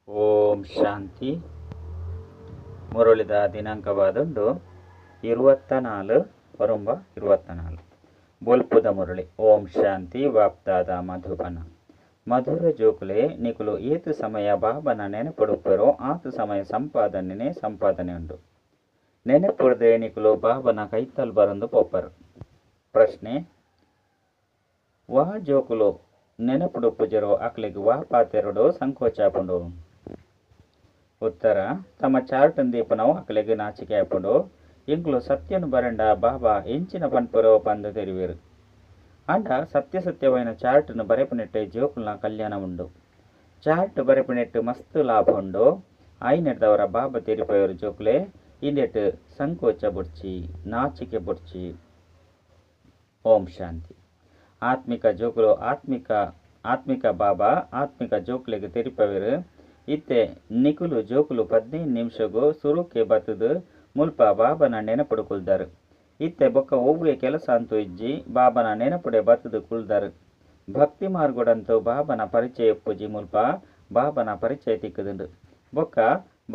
ಓಂ ಶಾಂತಿ. ಮುರಳಿದ ದಿನಾಂಕವಾದುಂಡು 24 ವರುಂಬ 24. ಬೊಲ್ಪುದ ಮುರಳಿ. ಓಂ ಶಾಂತಿ. ವಾಪ್ತಾದ ಮಧುಬನ. ಮಧುರ ಜೋಕುಲೆ, ನಿಕುಲು ಏತು ಸಮಯ ಬಾಬನ ನೆನಪುಡುಪ್ಪೆರೋ ಆತು ಸಮಯ ಸಂಪಾದನೆ ಸಂಪಾದನೆ ಉಂಡು. ನೆನಪುಡ್ದೆ ನಿಕುಲು ಬಾಬನ ಕೈತಲ್ ಬರಂದು ಪೋಪರು. ಪ್ರಶ್ನೆ: ವಾ ಜೋಕುಲು ನೆನಪುಡುಪ್ಪುಜರೋ ಅಕ್ಲೆಗ್ ವಾ ಪಾತೆರಡು ಸಂಕೋಚಾಪುಂಡು? ಉತ್ತರ: ತಮ್ಮ ಚಾರ್ಟನ್ ದೀಪನವು ಅಕ್ಲೆಗ್ ನಾಚಿಕೆ ಆಪುಂಡು. ಇಂಕ್ಲು ಸತ್ಯನು ಬರಂಡ ಬಾಬಾ ಎಂಚಿನ ಪನ್ಪುರೋ ಪಂದು ತೆರಿವೇರು. ಆಂಡ ಸತ್ಯ ಸತ್ಯವಾಯಿನ ಚಾರ್ಟ್ನು ಬರೆಪುನೆಟ್ಟೆ ಜೋಕುಲ್ನ ಕಲ್ಯಾಣ ಉಂಡು. ಚಾರ್ಟ್ ಬರೆಪುನೆಟ್ಟು ಮಸ್ತ್ ಲಾಭ ಉಂಡು. ಆಯಿನೆಡ್ದವರ ಬಾಬಾ ತೆರಿಪಯರು ಜೋಕುಲೆ ಇಂದೆಟ್ ಸಂಕೋಚ ಬುಡ್ಚಿ, ನಾಚಿಕೆ ಬುಡ್ಚಿ. ಓಂ ಶಾಂತಿ. ಆತ್ಮಿಕ ಜೋಕುಲು ಆತ್ಮಿಕ ಆತ್ಮಿಕ ಬಾಬಾ ಆತ್ಮಿಕ ಜೋಕುಲೆಗ್ ತೆರಿಪವೇರು. ಇತ್ತೆ ನಿಕುಲು ಜೋಕುಲು 15 ನಿಮಿಷಗು ಸುರುಕೆ ಬತ್ತದು ಮುಲ್ಪ ಬಾಬನ ನೆನಪುಡು ಕುಲ್ದರು. ಇತ್ತೆ ಬೊಕ್ಕ ಒವ್ವೆ ಕೆಲಸ ಅಂತೂ ಇಜ್ಜಿ, ಬಾಬನ ನೆನಪುಡೆ ಬತ್ತದು ಕುಲ್ದರು. ಭಕ್ತಿ ಮಾರ್ಗೊಡಂತೂ ಬಾಬನ ಪರಿಚಯ ಪೂಜಿ, ಮುಲ್ಪ ಬಾಬನ ಪರಿಚಯ ತಿಕ್ಕುದುಂಡು. ಬೊಕ್ಕ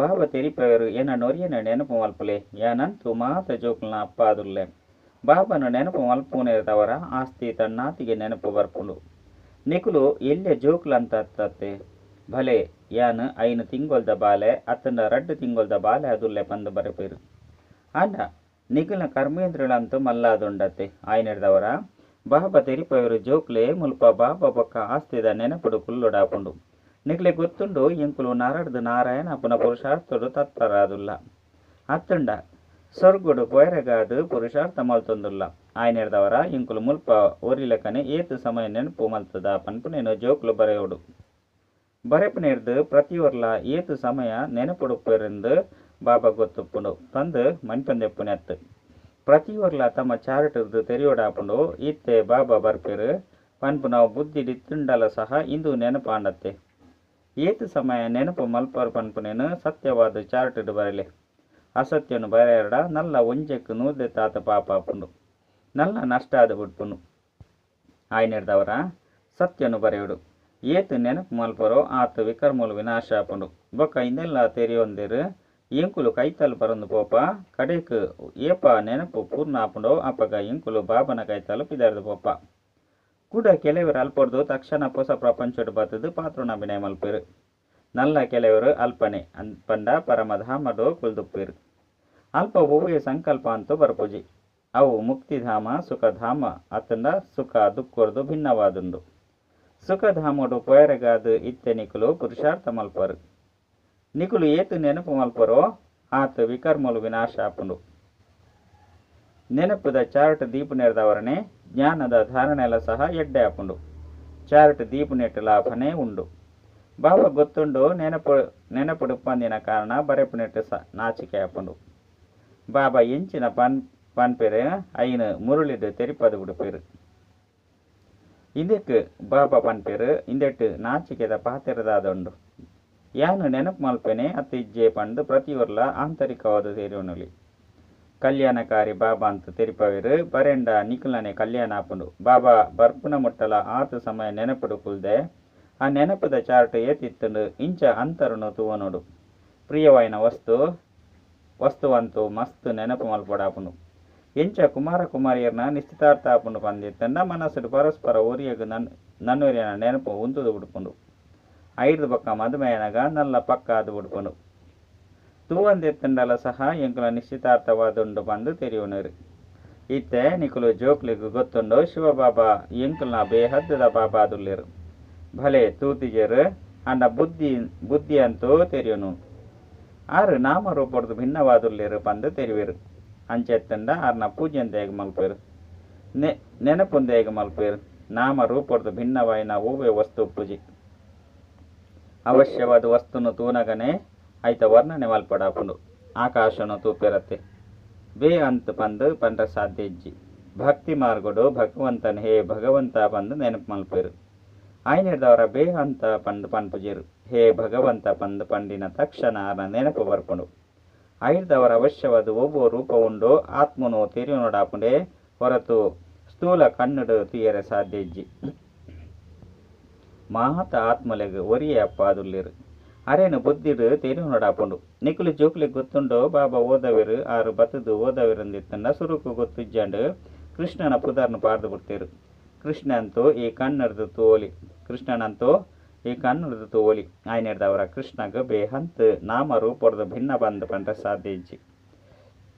ಬಾಬಾ ತೆರಿಪವೇರು ಎನ್ನ ನೊರಿಯನ ನೆನಪು ಮಲ್ಪುಲೆ, ಯಾನಂತೂ ಮಾತ ಜೋಕುಲ್ನ ಅಪ್ಪ ಆದುಲ್ಲೆ. ಬಾಬನ ನೆನಪು ಮಲ್ಪುನೆ ತವರ ಆಸ್ತಿ ತನ್ನಾತಿಗೆ ನೆನಪು ಬರ್ಪುಂಡು. ನಿಕುಲು ಎಲ್ಯ ಜೋಕುಲಂತ ತತ್ತೆ ಭಲೆ ಯಾನ್ 5 ತಿಂಗೊಲ್ದ ಬಾಲೆ ಅತ್ತಂಡ 2 ತಿಂಗೊಲ್ದ ಬಾಲೆ ಅದುಲ್ಲೆ ಪಂದು ಬರೆಪೇರು. ಆಂಡ ನಿಕುಲ್ನ ಕರ್ಮೇಂದ್ರಳಂತೂ ಮಲ್ಲಾದುಂಡತ್ತೆ. ಆಯ್ನೆಡ್ದವರ ಬಾಬಾ ತೆರಿಪವರು ಜೋಕ್ಲೆ ಮುಲ್ಪ ಬಾಬಾ ಬೊಕ್ಕ ಆಸ್ತಿದ ನೆನಪುಡು ಕುಲ್ಲುಡಾಪುಂಡು. ನಿಕ್ಲೆ ಗೊತ್ತುಂಡು ಎಂಕುಲು ನಾರಡ್ದು ನಾರಾಯಣ ಪುನ ಪುರುಷಾರ್ಥಡು ತತ್ಪರಾದುಲ್ಲ ಅತ್ತಂಡ ಸ್ವರ್ಗುಡು ಪೊಯರಗಾದು ಪುರುಷಾರ್ಥ ಮಲ್ತೊಂದುಲ್ಲ. ಆಯ್ನೆಡ್ದವರ ಎಂಕುಲು ಮುಲ್ಪ ಒರಿಲಕನೆ ಏತು ಸಮಯ ನೆನಪು ಮಲ್ತದ ಪನ್ಪುನೇನು ಜೋಕ್ಲು ಬರೆಯೋಡು. ಬರೆಪುನೇರ್ದು ಪ್ರತಿಯೊರ್ಲ ಏತು ಸಮಯ ನೆನಪುಡುಪ್ಪೆರೆಂದು ಬಾಬಾ ಗೊತ್ತುಪ್ಪುಂಡು ಪಂದು ಮನ್ಪಂದೆಪ್ಪುನೆತ್ತು. ಪ್ರತಿಯೊರ್ಲ ತಮ್ಮ ಚಾರ್ಟ್ದು ತೆರಿಯೋಡಾಪುಂಡು. ಇತ್ತೆ ಬಾಬಾ ಬರ್ಪೇರು ಪನ್ಪುನವು ಬುದ್ಧಿಡಿತ್ತುಂಡಲ ಸಹ ಇಂದು ನೆನಪಾಂಡತ್ತೆ. ಏತು ಸಮಯ ನೆನಪು ಮಲ್ಪರು ಪನ್ಪುನೇನು ಸತ್ಯವಾದ ಚಾರ್ಟ್ಡು ಬರಲೆ. ಅಸತ್ಯನು ಬರೆಯಡ ನಲ್ಲ ಒಂಜೆಕ್ ನೂದೆ ತಾತ ಪಾಪ ಆಪುಂಡು, ನಲ್ಲ ನಷ್ಟ ಆದ ಬಿಡ್ಪುಂಡು. ಆಯ್ನೆಡ್ದವರ ಸತ್ಯನು ಬರೆಯೋಡು. ಏತು ನೆನಪು ಮಲ್ಪರೋ ಆತು ವಿಕರ್ಮಲು ವಿನಾಶ ಆಪುಂಡು. ಬೊಕ್ಕ ಇಂದೆಲ್ಲ ತೆರಿಯೊಂದಿರು ಎಂಕುಲು ಕೈತಲ್ ಬರಂದು ಪೋಪ. ಕಡೆಕ್ ಏಪ ನೆನಪು ಪೂರ್ಣ ಆಪುಂಡೋ ಅಪಗ ಎಂಕುಲು ಬಾಬನ ಕೈತಲು ಪಿದಾರ್ದು ಪೋಪ. ಕೂಡ ಕೆಲವರು ಅಲ್ಪೊಡ್ದು ತಕ್ಷಣ ಪೊಸ ಪ್ರಪಂಚಡು ಬತ್ತದು ಪಾತ್ರನ ಅಭಿನಯ ಮಲ್ಪೇರು. ನಲ್ಲ ಕೆಲವರು ಅಲ್ಪನೆ ಪಂಡ ಪರಮಧಾಮಡು ಕುಲ್ದುಪ್ಪೇರು. ಅಲ್ಪ ಒವ್ವೇ ಸಂಕಲ್ಪ ಅಂತೂ ಬರ್ಪುಜಿ. ಅವು ಮುಕ್ತಿಧಾಮ ಸುಖಧಾಮ ಅತ್ತಂಡ ಸುಖ ದುಃಖರ್ದು ಭಿನ್ನವಾದುಂಡು. ಸುಖಧಾಮಡು ಪೊಯರಗಾದು ಇತ್ತೆ ನಿಕುಲು ಪುರುಷಾರ್ಥ ಮಲ್ಪರು. ನಿಕುಲು ಏತು ನೆನಪು ಮಲ್ಪರೋ ಆತ ವಿಕರ್ಮಲು ವಿನಾಶ ಆಪುಂಡು. ನೆನಪುದ ಚಾರ್ಟ್ ದೀಪುನೆರ್ದವರನೆ ಜ್ಞಾನದ ಧಾರಣೆಲ ಸಹ ಎಡ್ಡೆ ಆಪುಂಡು. ಚಾರ್ಟ್ ದೀಪುನೆಟ್ಟು ಲಾಭನೇ ಉಂಡು. ಬಾಬಾ ಗೊತ್ತುಂಡು ನೆನಪು ನೆನಪುಡುಪ್ಪಂದಿನ ಕಾರಣ ಬರೆಪುನೆಟ್ಟು ಸ ನಾಚಿಕೆ ಆಪುಂಡು. ಬಾಬಾ ಎಂಚಿನ ಪನ್ಪೆರೆ ಐನು ಮುರುಳಿಡು ತೆರಿಪದು ಬಿಡುಪೇರು. ಇಂದಕ್ಕೆ ಬಾಬಾ ಪನ್ಪೇರು ಇಂದೆಟ್ಟು ನಾಚಿಕೆದ ಪಾತೆರದಾದುಂಡು. ಯಾನು ನೆನಪು ಮಲ್ಪೆನೆ ಅತ್ತ ಇಜ್ಜೆ ಪಂದು ಪ್ರತಿಯೊರ್ಲ ಆಂತರಿಕವಾದ ತೆರಿಯೋನುಲಿ. ಕಲ್ಯಾಣಕಾರಿ ಬಾಬಾ ಅಂತ ತೆರಿಪವೇರು. ಬರೆಂಡ ನಿಕುಲನೆ ಕಲ್ಯಾಣ ಆಪುಂಡು. ಬಾಬಾ ಬರ್ಪುನ ಮುಟ್ಟಲ ಆತು ಸಮಯ ನೆನಪುಡು ಕುಲ್ದೆ ಆ ನೆನಪುದ ಚಾರ್ಟ್ ಏತಿತ್ತುಂಡು ಇಂಚ ಅಂತರನು ತೂವನೋಡು. ಪ್ರಿಯವಾಯಿನ ವಸ್ತು ವಸ್ತುವಂತೂ ಮಸ್ತ್ ನೆನಪು ಮಲ್ಪೊಡಾಪುಂಡು. ಎಂಚ ಕುಮಾರ ಕುಮಾರಿಯರ್ನ ನಿಶ್ಚಿತಾರ್ಥ ಆಪುಂಡು ಪಂದಿತ್ತಂಡ ಮನಸ್ಸುಡು ಪರಸ್ಪರ ಒರಿಯಗ್ ನನ್ನೊರಿಯನ ನೆನಪು ಉಂತುದು ಬಿಡ್ಪುಂಡು. ಐದು ಬೊಕ್ಕ ಮದುಮೆಯನಗ ನಲ್ಲ ಪಕ್ಕ ಅದು ಬಿಡ್ಪುಂಡು. ತೂವಂದೆತ್ತಂಡಲ ಸಹ ಎಂಕುಲ ನಿಶ್ಚಿತಾರ್ಥವಾದುಂಡು ಪಂದು ತೆರಿಯುನರು. ಇತ್ತೆ ನಿಕುಲು ಜೋಕ್ಲೆಗ್ ಗೊತ್ತುಂಡು ಶಿವಬಾಬಾ ಎಂಕುಲ್ನ ಬೇಹದ್ದದ ಬಾಬಾ ಅದುಲ್ಲೇರು. ಭಲೆ ತೂತಿಜೆರು ಅಂಡ ಬುದ್ಧಿ ಬುದ್ಧಿ ಅಂತೂ ತೆರಿಯುನು. ಆರು ನಾಮರೂಪಡ್ದು ಭಿನ್ನವಾದುಲ್ಲೇರು ಪಂದು ತೆರಿವೇರು. ಅಂಚೆತ್ತಂಡ ಆರ್ನ ಪೂಜೆಂದೇಗ ಮಲ್ಪೇರು, ನೆನಪುಂದೇಗ ಮಲ್ಪೇರು. ನಾಮ ರೂಪಡ್ದು ಭಿನ್ನವಾಯಿನ ಒವ್ವೆ ವಸ್ತು ಪೂಜೆ. ಅವಶ್ಯವಾದ ವಸ್ತುನು ತೂನಗನೆ ಐತ ವರ್ಣನೆ ಮಲ್ಪಡಾಪುಂಡು. ಆಕಾಶನು ತೂಪೆರತ್ತೆ ಬೇ ಅಂತ ಪಂದು ಪಂಡ್ರ ಸಾಧ್ಯ ಇಜ್ಜಿ. ಭಕ್ತಿ ಮಾರ್ಗಡು ಭಗವಂತನ ಹೇ ಭಗವಂತ ಪಂದು ನೆನಪು ಮಲ್ಪೇರು. ಆಯ್ನೆಡ್ದವರ ಬೇ ಅಂತ ಪಂದು ಪನ್ಪುಜೇರು. ಹೇ ಭಗವಂತ ಪಂದು ಪಂಡಿನ ತಕ್ಷಣ ಆರ್ನ ನೆನಪು ಬರ್ಪುಂಡು. ಐರ್ದವರ ಅವಶ್ಯವಾದ ಒವ್ವೋ ರೂಪ ಉಂಡು ಆತ್ಮನು ತೆರಿಯೋಡಾಪುಂಡೆ ಹೊರತು ಸ್ಥೂಲ ಕಣ್ಣುಡು ತುಯರೆ ಸಾಧ್ಯ ಇಜ್ಜಿ. ಮಾತ ಆತ್ಮಲೆಗ್ ಒರಿಯೇ ಅಪ್ಪ ಆದುಲ್ಲೇರು. ಅರೇನು ಬುದ್ಧಿಡು ತೆರಿನೊಡಾಪುಂಡು. ನಿಕುಲು ಜೋಕ್ಲೆಗ್ ಗೊತ್ತುಂಡೋ ಬಾಬಾ ಓದವೆರು ಆರು ಬತ್ತುದು ಓದವೆರಂದಿತ್ತಂಡ ಸುರುಕು ಗೊತ್ತುಜ್ಜಂಡ್ ಕೃಷ್ಣನ ಪುದರ್ನ್ ಪಾಡ್ದ್ ಬುಡ್ತೆರ್. ಕೃಷ್ಣ ಅಂತೂ ಈ ಕಣ್ಣುರ್ದು ತೂವೊಲಿ ಕೃಷ್ಣನಂತೂ ಈ ಕಣ್ಣುರ್ದು ತೂವೊಲಿ. ಆಯ್ನೆಡ್ದಾವರ ಕೃಷ್ಣಗ್ ಬೇಹಂತ್ ನಾಮ ರೂಪೊರ್ದು ಭಿನ್ನ ಪಂದ್ ಪಂಡ್ರೆ ಸಾಧ್ಯ ಇಜ್ಜಿ.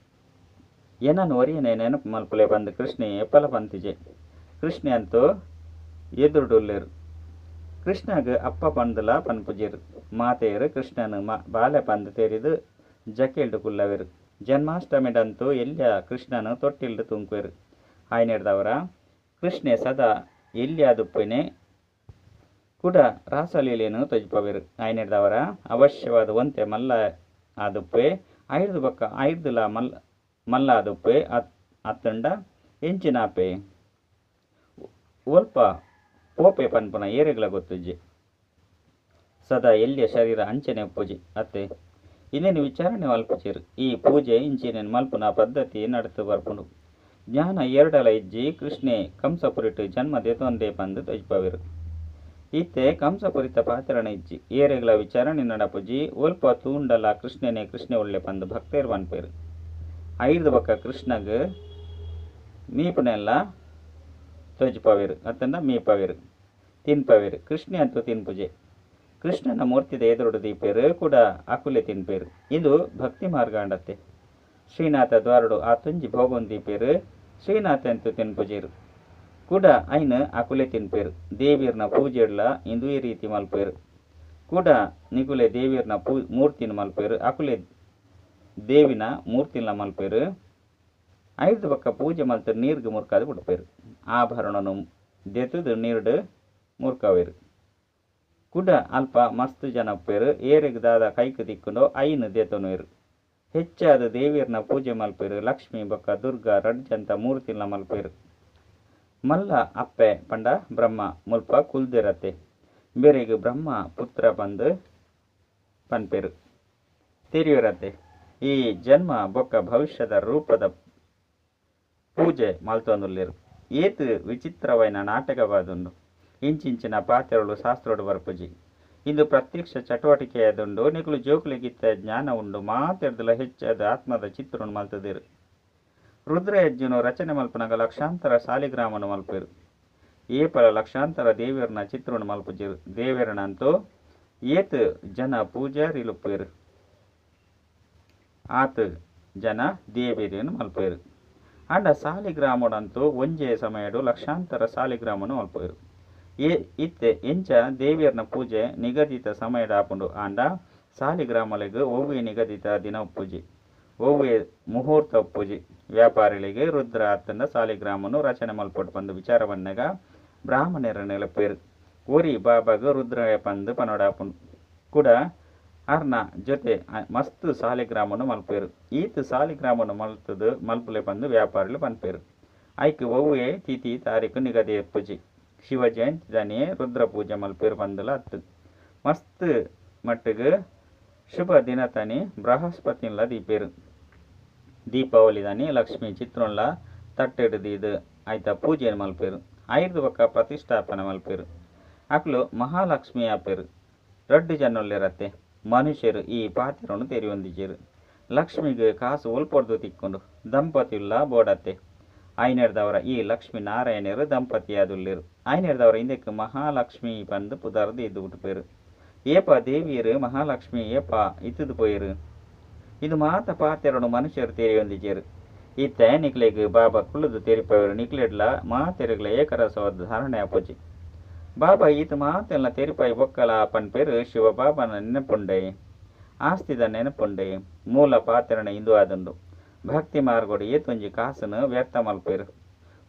ಎನನ್ ಒರಿಯನೆ ನೆನಪು ಮಲ್ಪುಲೆ ಪಂದ್ ಕೃಷ್ಣೆ ಏಪಲ ಪಂತಿಜೆ. ಕೃಷ್ಣೆ ಅಂತೂ ಎದುರುಡುಲ್ಲೆರ್. ಕೃಷ್ಣಗ್ ಅಪ್ಪ ಪಂದ್ಲಾ ಪನ್ಪುಜೆರ್. ಮಾತೆರ್ ಕೃಷ್ಣನ್ ಬಾಲೆ ಪಂದ್ ತೆರಿದ್ ಜಕ್ಕೆಲ್ಡ್ ಕುಲ್ಲವೆರ್. ಜನ್ಮಾಷ್ಟಮಿಡಂತೂ ಎಲ್ಯ ಕೃಷ್ಣನ್ ತೊಟ್ಟಿಲ್ಡ್ ತೂಂಕುವೆರ್. ಆಯ್ನೆಡ್ದಾವರ ಕೃಷ್ಣೆ ಸದಾ ಎಲ್ಯಾದುಪ್ಪುನೆ ಕುಡ ರಾಸಲೀಲೆನ್ ತೊಜಪಾವೆರ್. ಆಯ್ನೆಡ್ದಾವರ ಅವಶ್ಯವಾದ್ ಒಂತೆ ಮಲ್ಲ ಆದುಪ್ಪೆ ಐರ್ದ್ ಬೊಕ್ಕ ಐರ್ದ್ಲ ಮಲ್ಲ ಆದುಪ್ಪೆ ಅತ್ತುಂಡ ಎಂಚಿನಾಪೆ ಒಲ್ಪ ಪೋಪೆ ಪನ್ಪುನ ಏರೆಗ್ಲ ಗೊತ್ತುಜ್ಜಿ. ಸದಾ ಎಲ್ಯ ಶರೀರ ಅಂಚನೆ ಉಪ್ಪುಜಿ ಅತ್ತೆ ಇಂದೆನ್ ವಿಚಾರಣೆ ಮಲ್ಪುಜೆರ್. ಈ ಪೂಜೆ ಇಂಚಿನೆನ್ ಮಲ್ಪುನ ಪದ್ಧತಿ ನಡತ್ ಬರ್ಪುಂಡು. ಜ್ಞಾನ ಏರ್ಡಲ ಇಜ್ಜಿ. ಕೃಷ್ಣೆ ಕಂಸಪುರಿಟ್ ಜನ್ಮ ದೆತೊಂದೆ ಪಂದ್ ತೊಜಪಾವೆರ್. ಇತ್ತೆ ಕಂಸಪುರಿತ ಪಾತೆರನೆ ಇಜ್ಜಿ. ಏರೆಗ್ಲ ವಿಚಾರಣೆ ನಡಪುಜಿ. ಒಲ್ಪ ತೂಂಡಲ ಕೃಷ್ಣನೇ ಕೃಷ್ಣೆ ಉಲ್ಲೆ ಪಂದ್ ಭಕ್ತೆರ್ ಪನ್ಪೆರ್. ಐರ್ದ್ ಬೊಕ್ಕ ಕೃಷ್ಣಗ್ ಮೀಪುನೆಲ್ಲ ತೊಜಪಾವೆರ್ ಅತ್ತಂಡ ಮೀಪವೆರ್ ತಿನ್ಪವೆರ್. ಕೃಷ್ಣೆ ಅಂತೂ ತಿನ್ಪುಜೆ. ಕೃಷ್ಣನ ಮೂರ್ತಿದ ಎದುರುಡು ದೀಪೆರ್ ಕುಡ ಅಕುಲೆ ತಿನ್ಪೆರ್. ಇಂದು ಭಕ್ತಿ ಮಾರ್ಗ ಆಂಡತ್ತೆ. ಶ್ರೀನಾಥ ದ್ವಾರಡು ಆತೊಂಜಿ ಭೋಗನ್ ದೀಪೆರ್ ಶ್ರೀನಾಥ ಅಂತೂ ತಿನ್ಪುಜೆರ್. ಕುಡ ಐನ್ ಅಕುಲೆ ತಿನ್ಪೆರ್. ದೇವಿರ್ನ ಪೂಜೆಡ್ಲ ಇಂದುವೆ ರೀತಿ ಮಲ್ಪೆರ್. ಕುಡ ನಿಕುಲೆ ದೇವಿರ್ನ ಮೂರ್ತಿನ್ ಮಲ್ಪೆರ್ ಅಕುಲೆ ದೇವಿನ ಮೂರ್ತಿನ್ಲ ಮಲ್ಪೆರ್. ಐರ್ದ್ ಬೊಕ್ಕ ಪೂಜೆ ಮಲ್ತ್ ನೀರ್ಗ್ ಮುರ್ಕಾದ್ ಬುಡ್ಪೆರ್. ಆಭರಣನು ದೆತ್ತುದು ನೀರ್ಡ್ ಮುರ್ಕಾವೆರ್. ಕುಡ ಅಲ್ಪ ಮಸ್ತ್ ಜನ ಉಪ್ಪೆರ್. ಏರೆಗ್ ದಾದ ಕೈಕ್ ತಿಕ್ಕುಂಡೋ ಐನ್ ದೆತೊನುವೆರ್. ಹೆಚ್ಚಾದ್ ದೇವಿರ್ನ ಪೂಜೆ ಮಲ್ಪೆರ್. ಲಕ್ಷ್ಮಿ ಬೊಕ್ಕ ದುರ್ಗಾ ರಡ್ಡ್ ಜನತ ಮೂರ್ತಿನ್ಲ ಮಲ್ಪೆರ್. ಮಲ್ಲ ಅಪ್ಪೆ ಪಂಡ ಬ್ರಹ್ಮ ಮುಲ್ಪ ಕುಲ್ದೆರತ್ತೆ. ಬೇರೆಗ್ ಬ್ರಹ್ಮ ಪುತ್ರ ಪಂದ್ ಪನ್ಪೆರ್. ತೆರಿಯರತ್ತೆ ಈ ಜನ್ಮ ಬೊಕ್ಕ ಭವಿಷ್ಯದ ರೂಪದ ಪೂಜೆ ಮಲ್ತೊಂದುಲ್ಲೆರ್. ಏತ್ ವಿಚಿತ್ರವಾಯಿನ ನಾಟಕವಾದುಂಡು. ಇಂಚಿಂಚಿನ ಪಾತೆರಲು ಶಾಸ್ತ್ರಡ್ ಬರ್ಪುಜಿ. ಇಂದು ಪ್ರತ್ಯಕ್ಷ ಚಟುವಟಿಕೆಯಾದುಂಡು. ನಿಕುಲು ಜೋಕುಲೆಗಿತ್ತ ಜ್ಞಾನ ಉಂಡು. ಮಾತೆರ್ದಲ ಹೆಚ್ಚಾದ್ ಆತ್ಮದ ಚಿತ್ರನ್ ಮಲ್ತುದೆರ್. ರುದ್ರಯಜ್ಞನು ರಚನೆ ಮಲ್ಪುನಗ ಲಕ್ಷಾಂತರ ಸಾಲಿಗ್ರಾಮನು ಮಲ್ಪೆರ್. ಏಪಲ ಲಕ್ಷಾಂತರ ದೇವೆರ್ನ ಚಿತ್ರನ್ ಮಲ್ಪುಜೆರ್. ದೇವೆರ್ನಂತೂ ಏತ್ ಜನ ಪೂಜಾರಿಲುಪ್ಪೆರ್ ಆತ್ ಜನ ದೇವೆರೆನ್ ಮಲ್ಪೆರ್. ಆಂಡ ಸಾಲಿಗ್ರಾಮಡಂತೂ ಒಂಜೇ ಸಮಯಡ್ ಲಕ್ಷಾಂತರ ಸಾಲಿಗ್ರಾಮನು ಮಲ್ಪುವೆರ್. ಇತ್ತೆ ಎಂಚ ದೇವೆರ್ನ ಪೂಜೆ ನಿಗದಿತ ಸಮಯಡ್ ಆಪುಂಡು. ಆಂಡ ಸಾಲಿಗ್ರಾಮಲೆಗ್ ಒವ್ವೆ ನಿಗದಿತ ದಿನ ಉಪ್ಪುಜಿ. ಒವ್ವೆ ಮುಹೂರ್ತ ಉಪ್ಪುಜಿ. ವ್ಯಾಪಾರಿಲೆಗ್ ರುದ್ರ ಅತ್ತಂಡ ಸಾಲಿಗ್ರಾಮನು ರಚನೆ ಮಲ್ಪೊಡು ಪಂದ್ ವಿಚಾರ ಬನ್ನಗ ಬ್ರಾಹ್ಮಣೆರ್ ನೆಲಪೆರ್. ಒರಿ ಬಾಬಾಗ್ ರುದ್ರ ಪಂದ್ ಪನೊಡಾಪುಂಡು. ಕುಡ ಅರ್ನ ಜೊತೆ ಮಸ್ತ್ ಸಾಲಿಗ್ರಾಮನು ಮಲ್ಪೆರ್. ಈತ್ ಸಾಲಿಗ್ರಾಮನು ಮಲ್ತುದು ಮಲ್ಪುಲೆ ಪಂದ್ ವ್ಯಾಪಾರಿಲು ಪನ್ಪೆರ್. ಐಕ್ ಒವ್ವೆ ತಿಥಿ ತಾರೀಕು ನಿಗದಿ ಉಪ್ಪುಜಿ. ಶಿವ ಜಯಂತಿ ದಾನಿಯೇ ರುದ್ರ ಪೂಜೆ ಮಲ್ಪೆರ್ ಪಂದಲ ಅತ್ತು. ಮಸ್ತ್ ಮಟ್ಟಿಗ್ ಶುಭ ದಿನತಾನಿ ಬೃಹಸ್ಪತಿನ್ಲ ದೀಪೆರ್. ದೀಪಾವಳಿ ದಾನಿ ಲಕ್ಷ್ಮೀ ಚಿತ್ರನ್ಲ ತಟ್ಟೆಡ್ ದೀದ್ ಐತ ಪೂಜೆನ್ ಮಲ್ಪೆರ್. ಐರ್ದ್ ಬೊಕ್ಕ ಪ್ರತಿಷ್ಠಾಪನೆ ಮಲ್ಪೆರ್. ಅಕುಲು ಮಹಾಲಕ್ಷ್ಮಿ ಆಪೆರ್. ರಡ್ಡ್ ಜನ ಉಲ್ಲೆರತ್ತೆ. ಮನುಷ್ಯರು ಈ ಪಾತೆರನ್ ತೆರಿಯೊಂದಿಜ್ಜೆರ್. ಲಕ್ಷ್ಮಿಗ್ ಕಾಸು ಒಲ್ಪೊರ್ದು ತಿಕ್ಕುಂಡು. ದಂಪತಿಲ್ಲ ಬೋಡತ್ತೆ. ಆಯ್ನೆಡ್ದಾವರ ಈ ಲಕ್ಷ್ಮೀ ನಾರಾಯಣೆರ್ ದಂಪತಿಯಾದುಲ್ಲೆರ್. ಆಯ್ನೆಡ್ದಾವರ ಇಂದೆಕ್ ಮಹಾಲಕ್ಷ್ಮಿ ಪಂದ್ ಪುದರ್ ದೀದ್ ಬುಡ್ಪೆರ್. ಏಪ ದೇವಿಯರು ಮಹಾಲಕ್ಷ್ಮಿ ಏಪ ಇತ್ತುದು ಪೋಯೆರ್. ಇಂದು ಮಾತ ಪಾತೆರನು ಮನುಷ್ಯರು ತೆರಿಯೊಂದಿಜ್ಜೆರ್. ಇತ್ತೆ ನಿಕ್ಲೆಗ್ ಬಾಬಾ ಕುಲ್ಲುದು ತೆರಿಪಾವೆರ್. ನಿಕ್ಲೆಡ್ಲ ಮಾತೆರೆಗ್ಲ ಏಕರಸವಾದ ಧಾರಣೆ ಆಪುಜಿ. ಬಾಬಾ ಈತ್ ಮಾತೆಲ್ಲ ತೆರಿಪಾಯಿ ಬೊಕ್ಕಲ ಪನ್ಪೆರ್ ಶಿವಬಾಬನ ನೆನಪುಂಡೆ, ಆಸ್ತಿದ ನೆನಪುಂಡೆ. ಮೂಲ ಪಾತೆರಣ ಇಂದು ಆದುಂಡು. ಭಕ್ತಿ ಮಾರ್ಗಡ್ ಏತೊಂಜಿ ಕಾಸುನು ವ್ಯರ್ಥ ಮಲ್ಪೆರ್.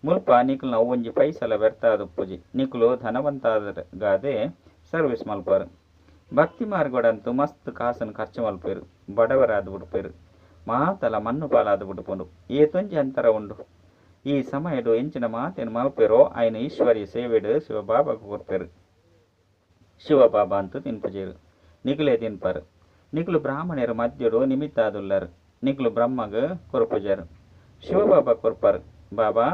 ಮುಲ್ಪ ನಿಕುಲ್ನ ಒಂಜಿ ಪೈಸಲ ವ್ಯರ್ಥ ಆದುಪ್ಪುಜಿ. ನಿಕುಲು ಧನವಂತಾಗಾದೆ ಸರ್ವಿಸ್ ಮಲ್ಪರು. ಭಕ್ತಿ ಮಾರ್ಗಡಂತೂ ಮಸ್ತ್ ಕಾಸುನು ಖರ್ಚು ಮಲ್ಪೆರ್. ಬಡವರಾದ್ ಬುಡ್ಪೆರ್. ಮಾತಲ ಮಣ್ಣು ಪಾಲಾದ್ ಬುಡ್ಪುಂಡು. ಏತೊಂಜಿ ಅಂತರ ಉಂಡು. ಈ ಸಮಯಡ್ ಎಂಚಿನ ಮಾತೆನ್ ಮಲ್ಪೆರೋ ಐನ್ ಈಶ್ವರಿ ಸೇವೆಡ್ ಶಿವಬಾಬಾಗ್ ಕೊರ್ಪೆರ್. ಶಿವಬಾಬಾ ಅಂತೂ ತಿನ್ಪುಜೆರ್. ನಿಕುಲೇ ತಿನ್ಪರ್. ನಿಕುಲು ಬ್ರಾಹ್ಮಣೆರ್ ಮಧ್ಯಡು ನಿಮಿತ್ತಾದುಲ್ಲರ್. ನಿಕುಲು ಬ್ರಹ್ಮಗ್ ಕೊರ್ಪುಜರ್. ಶಿವಬಾಬಾ ಕೊರ್ಪರ್. ಬಾಬಾ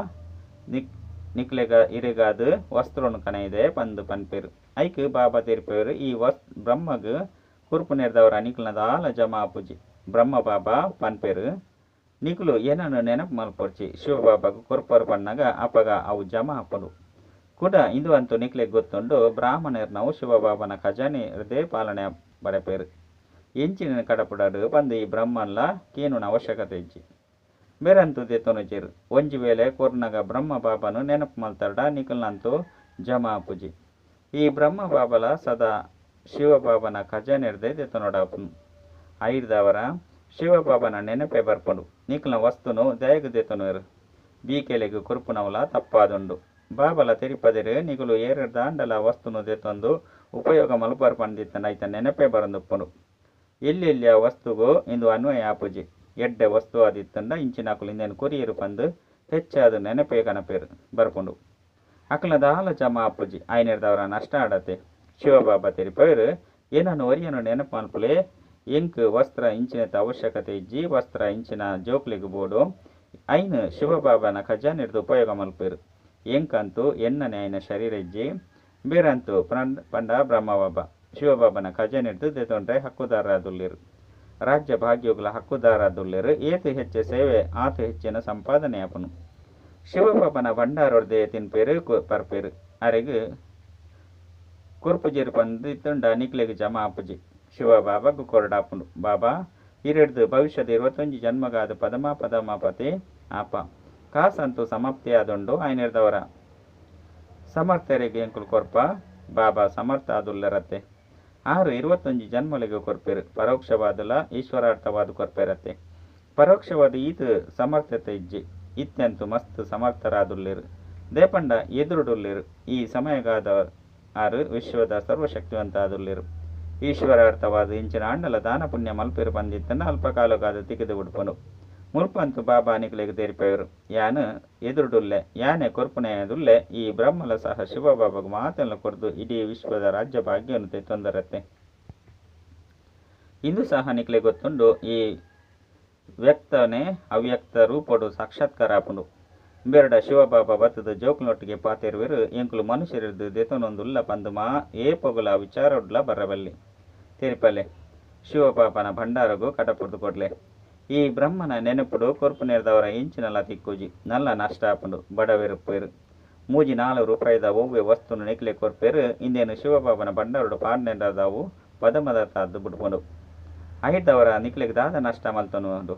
ನಿಕ್ಲೆಗ ಇರೆಗಾದ್ ವಸ್ತ್ರನ್ ಕನೈದೆ ಪಂದ್ ಪನ್ಪೆರ್. ಐಕ್ ಬಾಬಾ ತೆರಿಪಾವೆರ್ ಈ ಬ್ರಹ್ಮಗ್ ಕುರ್ಪುನೆರ್ದವರ ನಿಕಲ್ನ ದಾಲ ಜಮಾ ಆಪುಜಿ. ಬ್ರಹ್ಮ ಬಾಬಾ ಪನ್ಪೆರ್ ನಿಕುಲು ಏನನ್ನು ನೆನಪು ಮಲ್ಪೊಡ್ಚಿ. ಶಿವಬಾಬಾಗ್ ಕೊರ್ಪರು ಪನ್ನಗ ಅಪಗ ಅವು ಜಮಾ ಆಪುಂಡು. ಕುಡ ಇಂದು ಅಂತೂ ನಿಕ್ಲೆಗ್ ಗೊತ್ತುಂಡು, ಬ್ರಾಹ್ಮಣರ್ನವು ಶಿವಬಾಬನ ಖಜಾನೆ ಹೃದಯ ಪಾಲನೆ ಬರೆಪೇರು. ಎಂಚಿನ ಕಡಪುಡಾಡು ಪಂದು ಈ ಬ್ರಹ್ಮನ್ಲ ಕೇನುನ ಅವಶ್ಯಕತೆ ಇಜ್ಜಿ. ಬೇರಂತೂ ದೆತೊನುಜೆರ್. ಒಂಜಿ ವೇಳೆ ಕೊರ್ನಗ ಬ್ರಹ್ಮ ಬಾಬಾನು ನೆನಪು ಮಲ್ತರ್ಡ ನಿಕಲ್ನಂತೂ ಜಮಾ ಆಪುಜಿ. ಈ ಬ್ರಹ್ಮ ಬಾಬಲ ಸದಾ ಶಿವಬಾಬನ ಖಜಾನೆರ್ದೆ ದೆತೊನೊಡಾಪುನು. ಐರ್ದವರ ಶಿವಬಾಬನ ನೆನಪೇ ಬರ್ಪುಂಡು. ನಿಕಲ್ನ ವಸ್ತುನು ದಯಗ್ ದೆತೊನುವೆರು. ಬೀಕೆಲೆಗ್ ಕೊರ್ಪುನವಲ ತಪ್ಪಾದುಂಡು. ಬಾಬಲ ತೆರಿಪದೆರ್ ನಿಕುಲು ಏರೆರ್ದಾಂಡಲ ವಸ್ತುನು ದೆತೊಂದು ಉಪಯೋಗ ಮಲ್ಪರ್ ಪಂದಿತ್ತಂಡ ಐತ ನೆನಪೇ ಬರಂದುಪ್ಪುಂಡು. ಎಲ್ಯ ವಸ್ತುಗು ಇಂದು ಅನ್ವಯ ಆಪುಜಿ. ಎಡ್ಡೆ ವಸ್ತು ಆದಿತ್ತಂಡ ಇಂಚಿನಕುಲು ಇಂದೆನ್ ಕೊರಿಯರು ಪಂದು ಹೆಚ್ಚಾದ ನೆನಪೇ ಕನಪೇರು ಬರ್ಪುಂಡು. ಅಕಲ್ನ ದಾಲ ಜಮಾ ಆಪುಜಿ. ಐನೆರ್ದವರ ನಷ್ಟ ಆಡತೆ. ಶಿವಬಾಬಾ ತೆರಿಪೇರು ಏನನ್ನು ಒರಿಯನು ನೆನಪು ಮಲ್ಪುಲೆ. ಎಂಕ್ ವಸ್ತ್ರ ಇಂಚಿನತ ಅವಶ್ಯಕತೆ ಇಜ್ಜಿ. ವಸ್ತ್ರ ಇಂಚಿನ ಜೋಕ್ಲೆಗ್ ಬೋಡು. ಐನು ಶಿವಬಾಬನ ಖಜಾನೆರ್ದು ಉಪಯೋಗ ಮಲ್ಪೇರು. ಎಂಕಂತೂ ಎನ್ನನೆ ಐನ ಶರೀರ ಇಜ್ಜಿ. ಬೇರಂತೂ ಪಂಡ ಬ್ರಹ್ಮ ಬಾಬಾ ಶಿವಬಾಬನ ಖಜಾನೆರ್ದು ದೆತೊಂಡ್ರೆ ಹಕ್ಕುದಾರರಾದುಲ್ಲೆರು. ರಾಜ್ಯ ಭಾಗ್ಯೋಗ್ಲ ಹಕ್ಕುದಾರರಾದುಲ್ಲೆರು. ಏತು ಹೆಚ್ಚು ಸೇವೆ ಆತು ಹೆಚ್ಚಿನ ಸಂಪಾದನೆ ಆಪುನು. ಶಿವಬಾಬನ ಭಂಡಾರೊರ್ದೆ ತಿನ್ಪೇರು ಪರ್ಪೇರು. ಅರೆಗ್ ಕೊರ್ಪುಜೆರು ಪಂದಿತ್ತುಂಡ ನಿಕ್ಲೆಗ್ ಜಮಾ ಆಪುಜಿ. ಶಿವಬಾಬಾಗ್ ಕೊರಡಾಪುಂಡು. ಬಾಬಾ ಇರೆಡ್ದು ಭವಿಷ್ಯದ 21 ಜನ್ಮಗಾದ ಪದಮ ಪದಮಪತಿ ಆಪ ಕಾಸಂತೂ ಸಮಾಪ್ತಿ ಆದುಂಡು. ಐನೆರ್ದವರ ಸಮರ್ಥರಿಗೆ ಎಂಕುಲು ಕೊರ್ಪ. ಬಾಬಾ ಸಮರ್ಥ ಆದುಲ್ಲರತ್ತೆ. 6 21 ಜನ್ಮಲೆಗ್ ಕೊರ್ಪೇರು. ಪರೋಕ್ಷವಾದಲ ಈಶ್ವರಾರ್ಥವಾದ ಕೊರ್ಪೇರತ್ತೆ. ಪರೋಕ್ಷವಾದ ಈತ ಸಮರ್ಥತೆ ಇಜ್ಜಿ. ಇತ್ಯಂತೂ ಮಸ್ತ್ ಸಮರ್ಥರಾದುಲ್ಲೆರು. ದೇಪಂಡ ಎದುರುಡುಲ್ಲೆರು. ಈ ಸಮಯಗಾದ ಆರು ವಿಶ್ವದ ಸರ್ವಶಕ್ತಿವಂತ ಆದುಲ್ಲೆರು. ಈಶ್ವರಾರ್ಥವಾದ ಇಂಚಿನ ಆಂಡಲ ದಾನ ಪುಣ್ಯ ಮಲ್ಪೇರು ಪಂದಿತ್ತಂಡ ಅಲ್ಪ ಕಾಲಗಾದ ತಿಕ್ಕಿದು ಬಿಡ್ಪುಂಡು. ಮುಲ್ಪಂತು ಬಾಬಾ ನಿಕ್ಲೆಗ್ ತೆರಿಪೇರು ಯಾನು ಎದುರುಡುಲ್ಲೆ ಯಾನೆ ಕೊರ್ಪುನೆದುಲ್ಲೆ. ಈ ಬ್ರಹ್ಮಲ ಸಹ ಶಿವಬಾಬಾಗ್ ಮಾತೆಲ್ಲ ಕೊರ್ದು ಇಡೀ ವಿಶ್ವದ ರಾಜ್ಯ ಭಾಗ್ಯವನ್ನು ತೊಂದರತ್ತೆ. ಇಂದು ಸಹ ನಿಕ್ಲೆ ಗೊತ್ತುಂಡು ಈ ವ್ಯಕ್ತನೇ ಅವ್ಯಕ್ತ ರೂಪಡು ಸಾಕ್ಷಾತ್ಕಾರ ಆಪುಂಡು. ಬೆರಡ ಶಿವಬಾಬಾ ಬತ್ತದ ಜೋಕ್ಲೊಟ್ಟಿಗೆ ಪಾತೆರುವೆರು. ಎಂಕುಲು ಮನುಷ್ಯರಿದ್ದು ದೆತೊನೊಂದುಲ್ಲ ಪಂದು ಮಾ ಏಪೊಗುಲ ವಿಚಾರೊಡ್ಲ ಬರಬಲ್ಲಿ ತೆರಿಪಲೆ. ಶಿವಬಾಬನ ಭಂಡಾರಗು ಕಡಪುರ್ದು ಕೊಡ್ಲೆ. ಈ ಬ್ರಹ್ಮನ ನೆನಪುಡು ಕೊರ್ಪುನೆರ್ದವರ ಇಂಚಿನಲ ತಿಕ್ಕುಜಿ. ನಲ್ಲ ನಷ್ಟ ಆಪುಂಡು. ಬಡವೆರುಪ್ಪೇರು. 3-4 ರೂಪಾಯಿದ ಒವ್ವೆ ವಸ್ತುನು ನಿಕ್ಲೆ ಕೊರ್ಪೇರು. ಇಂದೇನು ಶಿವಬಾಬನ ಭಂಡಾರಡು ಪಾಡ್ನೆಂಡದಾವು ಪದಮದ ತಾದ್ದು ಬಿಡ್ಪುಂಡು. ಐದವರ ನಿಕ್ಲೆಗ್ ದಾದ ನಷ್ಟ ಮಲ್ತೊನುಂಡು.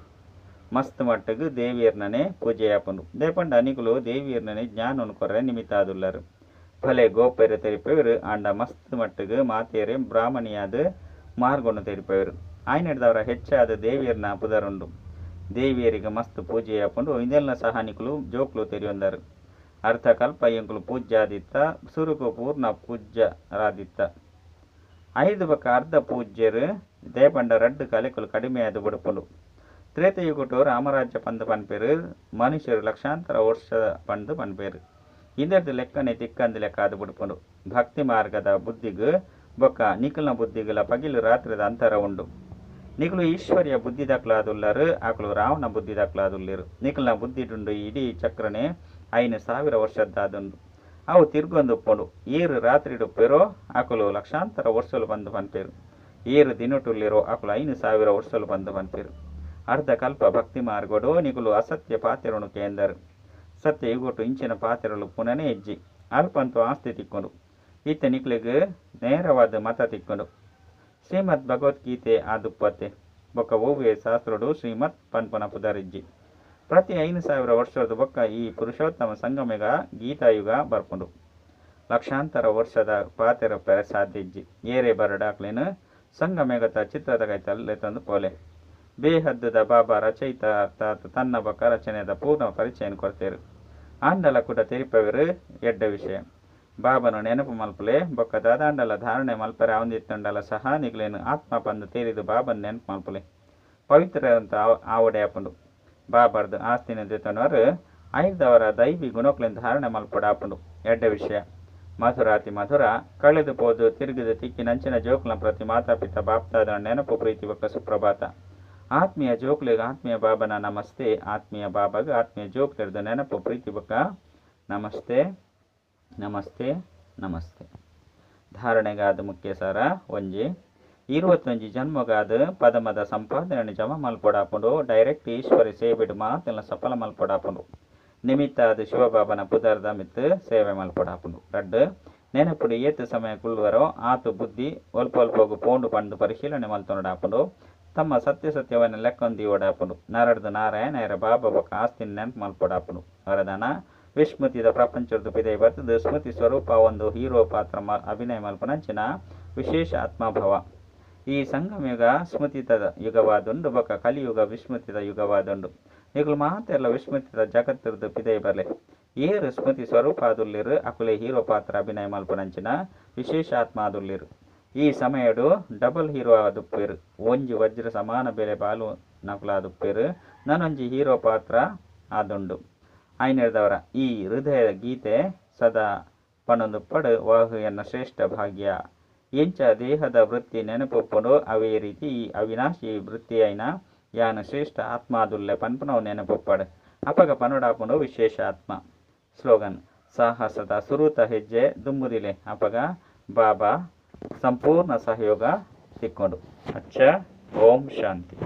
ಮಸ್ತ್ ಮಟ್ಟಗ್ ದೇವಿಯರ್ನನೆ ಪೂಜೆ ಆಪುಂಡು. ದೇಪಂಡ ನಿಕುಲು ದೇವಿಯರ್ನನೆ ಜ್ಞಾನವನ್ನು ಕೊರ್ರೆ ನಿಮಿತ್ತ ಆದುಲ್ಲರು. ಫಲೆ ಗೋಪೆರೆ ತೆರಿಪೇರು. ಆಂಡ ಮಸ್ತ್ ಮಟ್ಟಗ್ ಮಾತೆಯರೇ ಬ್ರಾಹ್ಮಣಿಯಾದ ಮಾರ್ಗವನ್ನು ತೆರಿಪೇರು. ಆಯ್ನೆಡ್ದವರ ಹೆಚ್ಚಾದ ದೇವಿಯರ್ನ ಪುದರುಂಡು. ದೇವಿಯರಿಗೆ ಮಸ್ತ್ ಪೂಜೆ ಆಪುಂಡು. ಇದೆಲ್ಲ ಸಹ ನಿಕುಲು ಜೋಕ್ಲು ತೆರಿಯೊಂದರು. ಅರ್ಧಕಲ್ಪ ಎಂಕುಲು ಪೂಜ್ಯಾದಿತ್ತ ಸುರುಕು ಪೂರ್ಣ ಪೂಜ್ಯರಾದಿತ್ತ. 5 ಬೊಕ್ಕ ಅರ್ಧ ಪೂಜ್ಯರು ದೇಪಂಡ ರಡ್ಡು ಕಲೆಕುಲು ಕಡಿಮೆಯಾದ ಬುಡುಪುಂಡು. ತ್ರೇತಯುಗಟು ರಾಮರಾಜ್ಯ ಪಂದು ಪನ್ಪೇರು. ಮನುಷ್ಯರು ಲಕ್ಷಾಂತರ ವರ್ಷ ಪಂದು ಪನ್ಪೇರು. ಇಂದೆರ್ದು ಲೆಕ್ಕನೆ ತಿಕ್ಕಂದು ಲೆಕ್ಕ ಆದ ಬುಡುಪುಂಡು. ಭಕ್ತಿ ಮಾರ್ಗದ ಬುದ್ಧಿಗು ಬೊಕ್ಕ ನಿಕಲ್ನ ಬುದ್ಧಿಗಳ ಪಗಿಲು ರಾತ್ರಿದ ಅಂತರ ಉಂಡು. ನಿಕಲು ಈಶ್ವರ್ಯ ಬುದ್ಧಿ ದಾಖಲಾದುಲ್ಲರು. ಆಕಲು ರಾವಣ ಬುದ್ಧಿ ದಾಖಲಾದುಲ್ಲೇರು. ನಿಕಲ್ನ ಬುದ್ಧಿಡುಂಡು ಇಡೀ ಚಕ್ರನೆ 5000 ವರ್ಷದ್ದಾದುಂಡು. ಅವು ತಿರ್ಗೊಂದುಪ್ಪುಂಡು. ಏರು ರಾತ್ರಿಡುಪ್ಪೇರೋ ಆಕಲು ಲಕ್ಷಾಂತರ ವರ್ಷಲು ಬಂದು ಪನ್ಪೇರು. ಏರು ದಿನಟುಲ್ಲೇರೋ ಆಕಲು 5000 ವರ್ಷಲು ಬಂದು ಪನ್ಪೇರು. ಅರ್ಧ ಕಲ್ಪ ಭಕ್ತಿ ಮಾರ್ಗಡು ನಿಕಲು ಅಸತ್ಯ ಪಾತೆರನು ಕೇಂದರು. ಸತ್ಯ ಯುಗೊಟ್ಟು ಇಂಚಿನ ಪಾತೆರಲು ಪುನನೇ ಇಜ್ಜಿ. ಅಲ್ಪಂತೂ ಆಸ್ತಿ ತಿಕ್ಕೊಂಡು. ಇತ್ತ ನಿಕ್ಲೆಗ್ ನೇರವಾದ ಮತ ತಿಕ್ಕೊಂಡು. ಶ್ರೀಮದ್ ಭಗವದ್ಗೀತೆ ಆದುಪ್ಪತ್ತೆ ಬೊಕ್ಕ ಒವ್ವೆ ಶಾಸ್ತ್ರಡು ಶ್ರೀಮದ್ ಪನ್ಪುನ ಪುದರಿಜ್ಜಿ. ಪ್ರತಿ 5000 ವರ್ಷದ ಬೊಕ್ಕ ಈ ಪುರುಷೋತ್ತಮ ಸಂಗಮೆಗ ಗೀತಾಯುಗ ಬರ್ಪುಂಡು. ಲಕ್ಷಾಂತರ ವರ್ಷದ ಪಾತೆರ ಪೆರೆ ಸಾಧ್ಯ ಇಜ್ಜಿ. ಏರೇ ಬರಡಾಕ್ಲೇನು ಸಂಗಮೇಗತ ಚಿತ್ರದ ಕೈತಲ್ಲೆ ತಂದು ಪೋಲೆ. ಬೇಹದ್ದುದ ಬಾಬಾ ರಚಯಿತ ಅರ್ಥಾತ್ ತನ್ನ ಬೊಕ್ಕ ರಚನೆದ ಪೂರ್ಣ ಪರಿಚಯನ ಕೊರ್ತೇರು. ಆಂಡಲ ಕೂಡ ತೆರಿಪವರು ಎಡ್ಡ ವಿಷಯ. ಬಾಬನು ನೆನಪು ಮಲ್ಪುಲೆ ಬೊಕ್ಕ ದಾದಾಂಡಲ ಧಾರಣೆ ಮಲ್ಪರೆ ಅವಂದಿತ್ತಂಡಲ ಸಹ ನಿಕ್ಲೇನು ಆತ್ಮ ಪಂದು ತೇರಿದು ಬಾಬನ್ ನೆನಪು ಮಲ್ಪುಲೆ. ಪವಿತ್ರ ಅಂತ ಆವಡೆ ಆಪುಂಡು. ಬಾಬರ್ದು ಆಸ್ತಿನ ದೆತೊನವರು ಐದವರ ದೈವಿ ಗುಣಕ್ಲೇನು ಧಾರಣೆ ಮಲ್ಪಡಾಪುಂಡು. ಎಡ್ಡ ವಿಷಯ. ಮಧುರಾತಿ ಮಧುರ ಕಳೆದು ಪೋದು ತಿರುಗಿದ ತಿಕ್ಕಿನಂಚಿನ ಜೋಕ್ಲ ಪ್ರತಿ ಮಾತಾಪಿತ ಬಾಪ್ತಾದ ನೆನಪು ಪ್ರೀತಿ ಬೊಕ್ಕ ಸುಪ್ರಭಾತ. ಆತ್ಮೀಯ ಜೋಕ್ಲೆಗ್ ಆತ್ಮೀಯ ಬಾಬನ ನಮಸ್ತೆ. ಆತ್ಮೀಯ ಬಾಬಾಗ ಆತ್ಮೀಯ ಜೋಕ್ಲೆರ್ದು ನೆನಪು ಪ್ರೀತಿ ಬೊಕ್ಕ ನಮಸ್ತೆ ನಮಸ್ತೆ ನಮಸ್ತೆ. ಧಾರಣೆಗಾದ ಮುಖ್ಯ ಸಾರ ಒಂಜಿ. 21 ಜನ್ಮಗಾದ್ ಪದಮದ ಸಂಪಾದನೆ ಜಮಾ ಮಲ್ಪೊಡಾಪುಂಡು. ಡೈರೆಕ್ಟ್ ಈಶ್ವರಿ ಸೇವೆಡ್ ಮಾತೆಲ್ಲ ಸಫಲ ಮಲ್ಪೊಡಾಪುಂಡು. ನಿಮಿತ್ತ ಆದ್ ಶಿವಬಾಬನ ಪುದರ್ದ ಮಿತ್ತ್ ಸೇವೆ ಮಲ್ಪೊಡಾಪುಂಡು. ರಡ್ಡ್ ನೆನಪುಡು ಏತ್ ಸಮಯ ಕುಳ್ಳುವರೋ ಆತ್ ಬುದ್ಧಿ ಒಲ್ಪ ಒಲ್ಪಗ್ ಪೋಂಡು ಪಂದ್ ಪರಿಶೀಲನೆ ಮಲ್ತೊನೊಡಾಪುಂಡು. ತಮ್ಮ ಸತ್ಯ ಸತ್ಯವನ್ನು ಲೆಕ್ಕೊಂದಿವೊಡಾಪುಂಡು. ನರಡ್ದು ನಾರಾಯಣ ಬಾಬಾ ಬೊಕ್ಕ ಆಸ್ತಿನ ನೆನಪು ಮಲ್ಪೊಡಾಪುಂಡು. ವರದಾನ ವಿಸ್ಮೃತಿದ ಪ್ರಪಂಚದ ಪಿದೈ ಬತ್ತದು ಸ್ಮೃತಿ ಸ್ವರೂಪ ಒಂದು ಹೀರೋ ಪಾತ್ರ ಅಭಿನಯ ಮಲ್ಪುನಂಚಿನ ವಿಶೇಷ ಆತ್ಮಭಾವ. ಈ ಸಂಗಮಯುಗ ಸ್ಮೃತಿತ ಯುಗವಾದುಂಡು ಬೊಕ್ಕ ಕಲಿಯುಗ ವಿಸ್ಮೃತಿದ ಯುಗವಾದುಂಡು. ನಿಕುಲು ಮಾತೆರ್ಲ ವಿಸ್ಮೃತಿದ ಜಗತ್ತಿರ್ದು ಪಿದೈ ಬರ್ಲೆ. ಏರು ಸ್ಮೃತಿ ಸ್ವರೂಪ ಆದುಲ್ಲೆರ್ ಅಕುಲೆ ಹೀರೋ ಪಾತ್ರ ಅಭಿನಯ ಮಲ್ಪುನಂಚಿನ ವಿಶೇಷ ಆತ್ಮ ಆದುಲ್ಲೆರ್. ಈ ಸಮಯಡು ಡಬಲ್ ಹೀರೋ ಆದುಪ್ಪೆರ್. ಒಂಜಿ ವಜ್ರ ಸಮಾನ ಬೆಲೆ ಬಾಲು ನಕುಲಾದುಪ್ಪೆರ್. ನನೊಂಜಿ ಹೀರೋ ಪಾತ್ರ ಆದುಂಡು. ಆಯ್ನೆರ್ದವರ ಈ ಹೃದಯ ಗೀತೆ ಸದಾ ಪನೊಂದುಪ್ಪಡು ವಾಹ್ ಎನ್ನ ಶ್ರೇಷ್ಠ ಭಾಗ್ಯ. ಎಂಚ ದೇಹದ ವೃತ್ತಿ ನೆನಪುಪ್ಪುಂಡು ಅವೇ ರೀತಿ ಈ ಅವಿನಾಶಿ ವೃತ್ತಿಯಾಯಿನ ಯಾನ್ ಶ್ರೇಷ್ಠ ಆತ್ಮಾದುಲ್ಲೆ ಪನ್ಪುನವು ನೆನಪುಪ್ಪಡು. ಅಪಗ ಪನೊಡಾಪುಂಡು ವಿಶೇಷ ಆತ್ಮ. ಸ್ಲೋಗನ್ ಸಾಹಸದ ಸುರುತ ಹೆಜ್ಜೆ ದುಂಬುದಿಲೆ ಅಪಗ ಬಾಬಾ ಸಂಪೂರ್ಣ ಸಹಯೋಗ ತಿಕ್ಕೊಂಡು. ಅಚ್ಚ ಓಂ ಶಾಂತಿ.